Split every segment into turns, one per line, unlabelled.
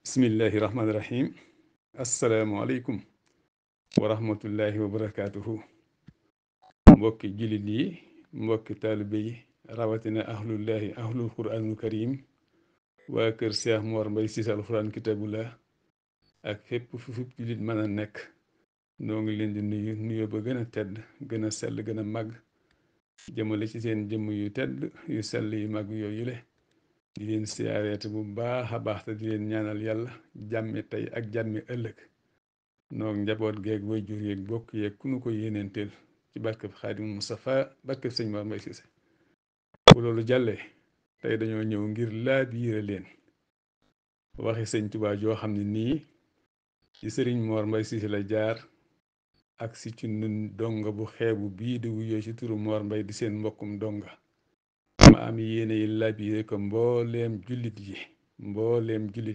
bismillahi rahmaani rahim asalaamualeykum wa rahmatullahi wa barakaatuhu mbokki jullit yi mbokki taalibe yi rawatina ahlullahi ahlul quraanul karim waa kër Cheikh Mor Mbaye Cissé alxuraan kitabullah ak fépp fu jullit mën a nekk noo ngi leen di nuyu nuyoo ba gën a tedd gën a sell gën a màgg jëmale ci seen jëmm yu tedd yu sell yu màgg yooyu le di leen siyaareete bu baax a baax te di leen ñaanal yàlla jàmmi tey ak jàmmi ëllëg noog njaboot geeg waajur yeeg bokk yeeg ku nu ko yéeneenteel ci barkeb Xaadimu Mustafaa barkeb sëñ Mor Mbaye Cissé bu loolu jàllee tey dañoo ñëw ngir laa biire leen waxi sëñ Tuubaa joo xam ne nii ci sëriñ Mor Mbaye Cissé la jaar ak si ci nun donga bu xeebu bii di wuyoo ci turu Mor Mbaye di seen mbokkum donga ma am yéene yi laabire ko mbooleem jullit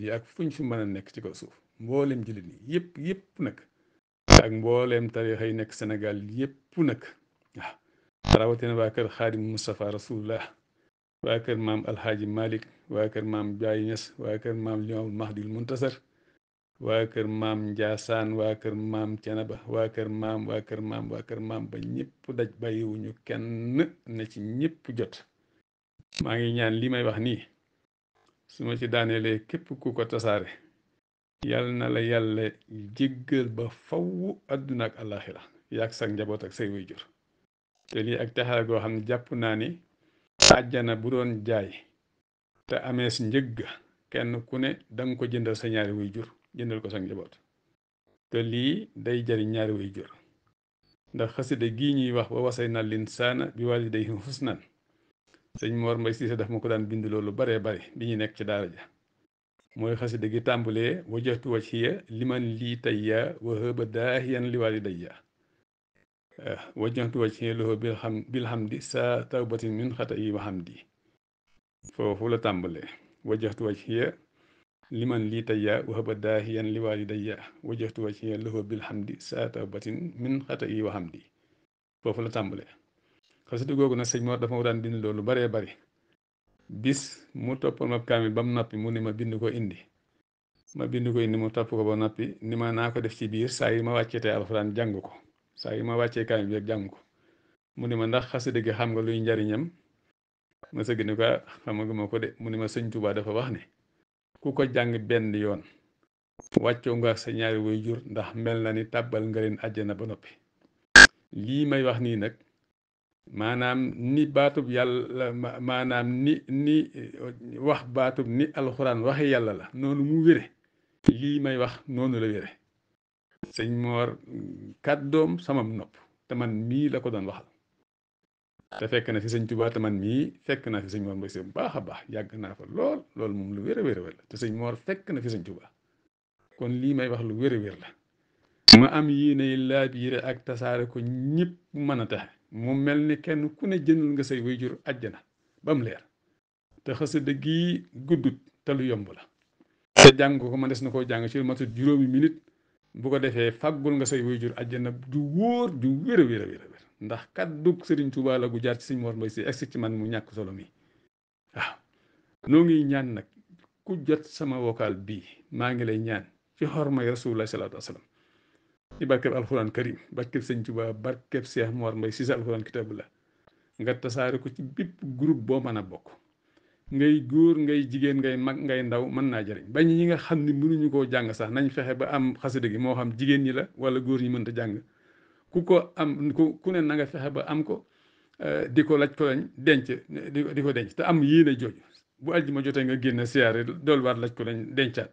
yi ak fuñ fi mën a nekk ci kaw suuf mbooleem jullit yi yépp nag ak mbooleem tarixa yi nekk Sénégal yépp nag waaw rawatina waa kër Xaadim Moustapha Rasulullah waa kër maam Alxaaji Malik waa kër maam Baay Ñas waa kër maam Limaamul Mahdil Muntasar waa kër maam Njaasaan waa kër maam Cenaba waa kër maam ba ñépp daj bàyyiwuñu kenn na ci ñépp jot maa ngi ñaan li may wax nii su ma ci daaneelee képp ku ko tasaare yàlla na la yàlla jéggal ba faw àdduna ak àllaaxira yaag sa njaboot ak say waajur te lii ak texaar goo xam ne jàpp naa ni àjjana bu doon jaay te amees njëgg kenn ku ne danga ko jëndal sa ñaari waajur jëndal ko sa njaboot te lii day jariñ ñaari waajur ndax xasida gii ñuy wax wa wasayna linsaana bi waalidayhi husnan sëñ Mor Mbaye Cissé daf ma ko daan bind loolu baree bare bi ñu nekk ci daara ja mooy xasida gi tàmbulee wajjahtu wajhiya liman lii tayya wa haba daahiyan li walidayya wajjahtu wajhiya lahu bilhamdi sa tawbatin min xata'i wa hamdi foofu la tàmbulee wajjahtu wajhiya liman lii tayya wa haba daahiyan li walidayya wajjahtu wajhiya lahu bilhamdi sa tawbatin min xata'i wa hamdi foofu la tàmbulee xasida googu nag sëñ Mor dafa ma daan bind loolu baree bari bis mu toppal ma kaamil ba mu noppi mu ni ma bind ko indi mu topp ko ba noppi ni ma naa ko def ci biir saa yi ma wàccetee alxuraan jàng ko saa yi ma wàccee kaamil bi rek jàng ko mu ni ma ndax xasida gi xam nga luy njariñam ma sëgg ni ko xamaguma ko de mu ni ma sëñ Tuubaa dafa wax ne ku ko jàng benn yoon wàccoo nga ak sa ñaari waajur ndax mel na ni tàbbal nga leen àjjana ba noppi lii may wax nii nag maanaam ni baatub yàlla maanaam ni wax baatub ni alxuraan waxe yàlla la noonu mu wére lii may wax noonu la wére sëñ Mor kàddoom samam nopp te man mii la ko doon waxal te fekk na fi sëñ Tuubaa te man mii fekk naa fi sëñ Mor Mbaye Cissé bu baax a baax yàgg naa fa loolu moom lu wér la te sëñ Mor fekk na fi sëñ Tuubaa kon lii may wax lu wér la ma am yéene laa biire ak tasaare ko ñëpp mën a taxe mu mel ni kenn ku ne jëndal nga say waajur àjjana ba mu leer te xasida gii guddut te lu yomb la te jàng ko ma des na koo jàng ci lu matut juróomi minute bu ko defee fàggul nga say waajur àjjana du wóor du wér a wér ndax kàddug Sëriñ Tuubaa la gu jaar ci sëñ Mor Mbaye Cissé egsi ci man mu ñàkk solo mi waaw noo ngi ñaan nag ku jot sama vocal bii maa ngi lay ñaan ci xormay Rasulullah salaatu wasalaam ci barkeb alxuraan karim barkeb sëñ Tuubaa barkeb Cheikh Mor Mbaye Cissé alxuraan kitabullah nga tasaare ko ci bépp groupe boo mën a bokk ngay góor ngay jigéen ngay mag ngay ndaw mën naa jëriñ bañ ñi nga xam ne mënuñu koo jàng sax nañ fexe ba am xasida gi moo xam jigéen ñi la wala góor ñi mënta jàng ku ko am ku ne na nga fexe ba am ko di ko laj ko lañ denc di ko denc te am yéene jooju bu àjjuma jotee nga génn siyaare doolu waat laj ko lañ dencaat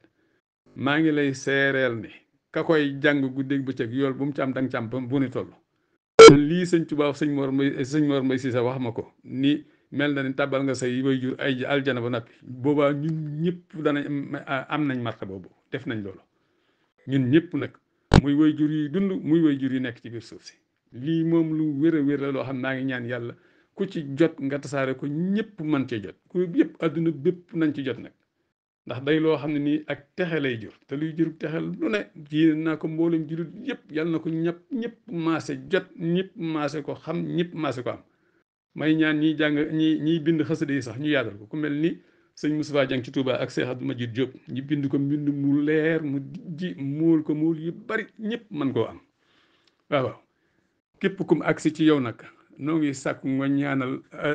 maa ngi lay seereel ni ka koy jàng guddeeg bëccëg yool bu mu ci am danga ci am bu ni toll lii sëñ Tuubaa sëñ Mor Mbaye Cissé wax ma ko ni mel na ni tàbbal nga say waajur ay aljana ba noppi boobaa ñun ñëpp danañ am nañ marta boobu def nañ loolu ñun ñëpp nag muy waajur yi dund muy waajur yi nekk ci biir suuf si lii moom lu wér a wér la loo xam naa ngi ñaan yàlla ku ci jot nga tasaare ko ñëpp mën cee jot ku yëpp àdduna bépp nañ ci jot nag ndax day loo xam ne nii ak texe lay jur te luy jur texe lu ne ji naa ko mboolem jullit yëpp yàlla na ko ñëpp maase jot ñëpp maase ko xam ñëpp maase ko am may ñaan ñiy jàng ñiy bind xasida yi sax ñu yaatal ko ku mel ni sëñ Moustapha Dieng ci Touba ak Cheikh Abdou Majid Diop ñi bind ko mbind mu leer mu ji muul ko muul yu bari ñëpp mën koo am waaw waaw képp kum agsi ci yow nag noo ngi sàkku nga ñaanal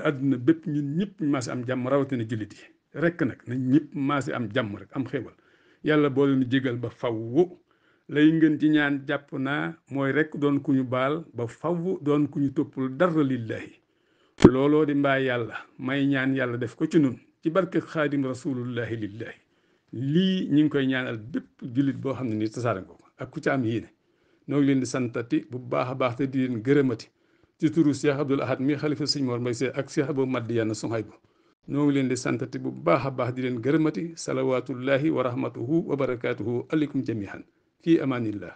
àdduna bépp ñun ñëpp maasi am jàmm rawatina jullit yi rekk nag nañ ñëpp maasi am jàmm rek am xéwal yàlla boole nu jégal ba fawwu lay ngeen ci ñaan jàpp naa mooy rekk doon ku ñu baal ba fawwu doon ku ñu toppul dara lillahi looloo di mbaa yàlla may ñaan yàlla def ko ci nun ci barke xaadim rasulullahi lillahi lii ñi ngi koy ñaanal bépp jullit boo xam ne ni tasaare ko ak ku ci am yéene noo ngi leen di santati bu baax a baax te di leen gërëmati ci turu Cheikh Abdoul Ahad mi xalifa sëñ Mor Mbay Seye ak Cheikh Abou Madiana Souhaïbou noo ngi leen di santati bu baax a baax di leen gërëmati salawaatullahi wa rahmatuhu wa barakaatuhu aleykum jamihan fii amaanillah